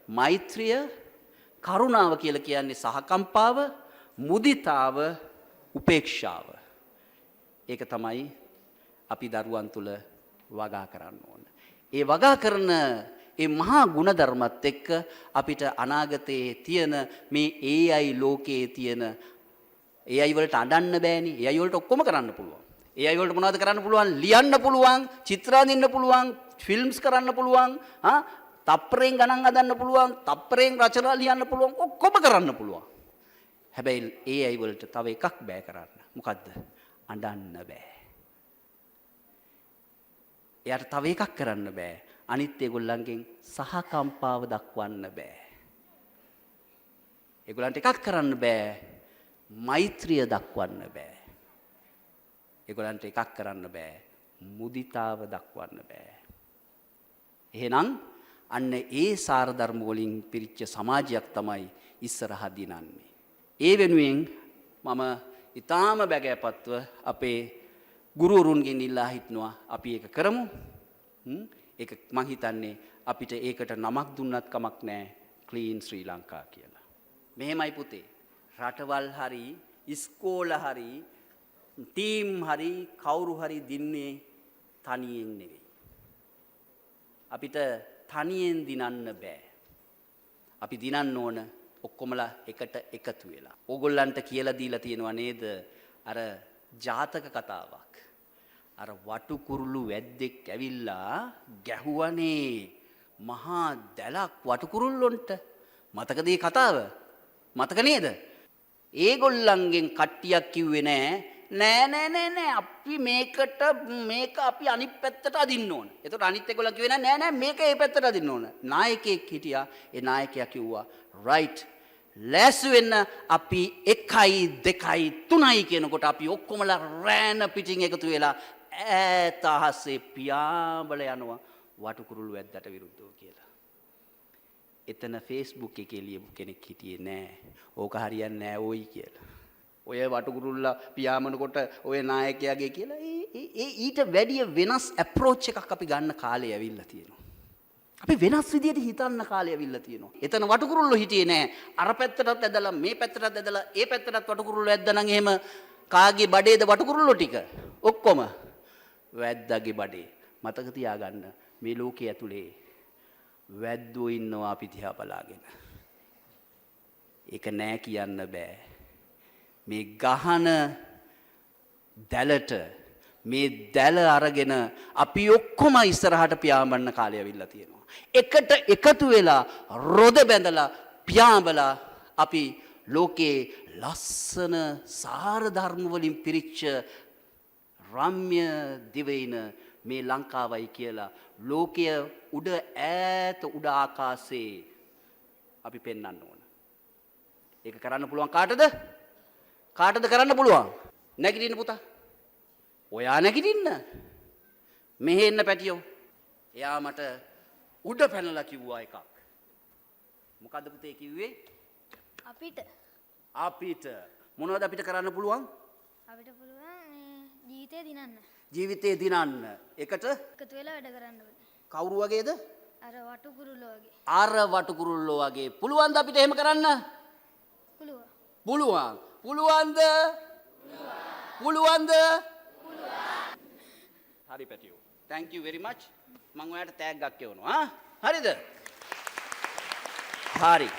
මෛත්‍රිය, කරුණාව කියලා කියන්නේ සහකම්පාව, මුදිතාව, උපේක්ෂාව. ඒක තමයි අපි දරුවන් තුල වගා කරන්න ඕන. ඒ වගා කරන ඒ මහා ගුණධර්මත් එක්ක අපිට අනාගතයේ තියෙන මේ AI ලෝකයේ තියෙන AI වලට අඬන්න බෑනේ. AI වලට ඔක්කොම කරන්න පුළුවන්. AI වලට මොනවද කරන්න පුළුවන්? ලියන්න පුළුවන්, චිත්‍ර අඳින්න පුළුවන්, ෆිල්ම්ස් කරන්න පුළුවන්, ආ තප්පරෙන් ගණන් හදන්න පුළුවන්, තප්පරෙන් රචනා ලියන්න පුළුවන්, ඔක්කොම කරන්න පුළුවන්. හැබැයි AI වලට තව එකක් බෑ කරන්න. මොකද්ද? අඬන්න බෑ. එයාට තව එකක් කරන්න බෑ. අනිත් ඒගොල්ලන්ගෙන් සහකම්පාව දක්වන්න බෑ. ඒගොල්ලන්ට එකක් කරන්න බෑ. මෛත්‍රිය දක්වන්න බෑ. ඒගොල්ලන්ට එකක් කරන්න බෑ. මුදිතාව දක්වන්න බෑ. එහෙනම් අන්න ඒ සාර ධර්ම වලින් පිරිච්ච සමාජයක් තමයි ඉස්සරහ දිනන්නේ. ඒ වෙනුවෙන් මම ඉතාම බැගෑපත්ව අපේ ගුරුවරුන්ගෙන් ඉල්ලා හිටනවා, අපි ඒක කරමු. ඒක මං හිතන්නේ අපිට ඒකට නමක් දුන්නත් කමක් නෑ, ක්ලීන් ශ්‍රී ලංකා කියලා. මෙහෙමයි පුතේ. රටවල් හරි, ඉස්කෝල හරි, ටීම් හරි, කවුරු හරි දින්නේ තනියෙන් නෙවෙයි. අපිට තනියෙන් දිනන්න බෑ. අපි දිනන්න ඕන ඔක්කොමලා එකට එකතු වෙලා. ඕගොල්ලන්ට කියලා දීලා තියෙනවා නේද අර ජාතක කතාවක්? අර වටුකුරුළු වැද්දෙක් ඇවිල්ලා ගැහුවනේ මහා දැලක් වටුකුරුල්ලොන්ට. මතකද මේ කතාව? මතක නේද? ඒගොල්ලන්ගෙන් කට්ටියක් කිව්වේ නෑ නෑ නෑ නෑ නෑ, අපි මේකට මේක අපි අනිත් පැත්තට අදින්න ඕන. එතකොට අනිත් ඒගොල්ලන් කිව්වේ නෑ නෑ නෑ, මේක ඒ පැත්තට අදින්න ඕන. නායකයෙක් හිටියා. ඒ නායකයා කිව්වා, "රයිට්, ලෑස්ති වෙන්න. අපි 1යි 2යි 3යි කියනකොට අපි ඔක්කොමලා රෑන පිටින් එකතු වෙලා ඈත අහසේ පියාඹල යනවා වටුකුරුළු වැද්දට විරුද්ධව" කියලා. එතන Facebook එකේ ලියපු කෙනෙක් හිටියේ නෑ, "ඕක හරියන්නේ නෑ ඕයි" කියලා. ඔය වටුකුරුල්ලා පියාඹනකොට ඔය නායකයාගේ කියලා. ඒ ඒ ඊට වැඩිය වෙනස් ඇප්‍රෝච් එකක් අපි ගන්න කාලේ ඇවිල්ලා තියෙනවා. අපි වෙනස් විදියට හිතන්න කාලේ ඇවිල්ලා තියෙනවා. එතන වටුකුරුල්ලෝ හිටියේ නෑ. අර පැත්තටත් ඇදලා, මේ පැත්තටත් ඇදලා, ඒ පැත්තටත් වටුකුරුල්ලෝ ඇද්දා නම් එහෙම කාගේ බඩේද වටුකුරුල්ලෝ ටික? ඔක්කොම වැද්දාගේ බඩේ. මතක තියාගන්න, මේ ලෝකයේ ඇතුලේ වැද්දෝ ඉන්නවා අපි දිහා බලාගෙන. ඒක නෑ කියන්න බෑ. මේ ගහන දැලට, මේ දැල අරගෙන අපි ඔක්කොම ඉස්සරහට පියාඹන්න කාලය ඇවිල්ලා තියෙනවා. එකට එකතු වෙලා, රොද බැඳලා, පියාඹලා අපි ලෝකේ ලස්සන සාර ධර්ම වලින් පිරිච්ච රම්‍ය දිවයින මේ ලංකාවයි කියලා ලෝකය උඩ ඈත උඩ ආකාශයේ අපි පෙන්වන්න ඕන. ඒක කරන්න පුළුවන් කාටද? කාටද කරන්න පුළුවන්? නැගිටින්න පුතා. ඔයා නැගිටින්න. මෙහෙ එන්න පැටියෝ. එයා මට උඩ පැනලා කිව්වා එකක්. මොකද්ද පුතේ කිව්වේ? අපිට අපිට මොනවද අපිට කරන්න පුළුවන්? අපිට පුළුවන් මේ ජීවිතේ දිනන්න. ජීවිතේ දිනන්න. එකට එකතු වෙලා වැඩ කරන්න ඕනේ. කවුරු වගේද? අර වටු කුරුල්ලෝ වගේ. අර වටු කුරුල්ලෝ වගේ. පුළුවන්ද අපිට එහෙම කරන්න? පුළුවන්. පුළුවන්. පුළුවන්ද? පුළුවන්ද? හරි පැටියෝ. Thank you very much. මං ඔයාලට තෑග්ගක් එවනවා. ආ? හරිද? හරි.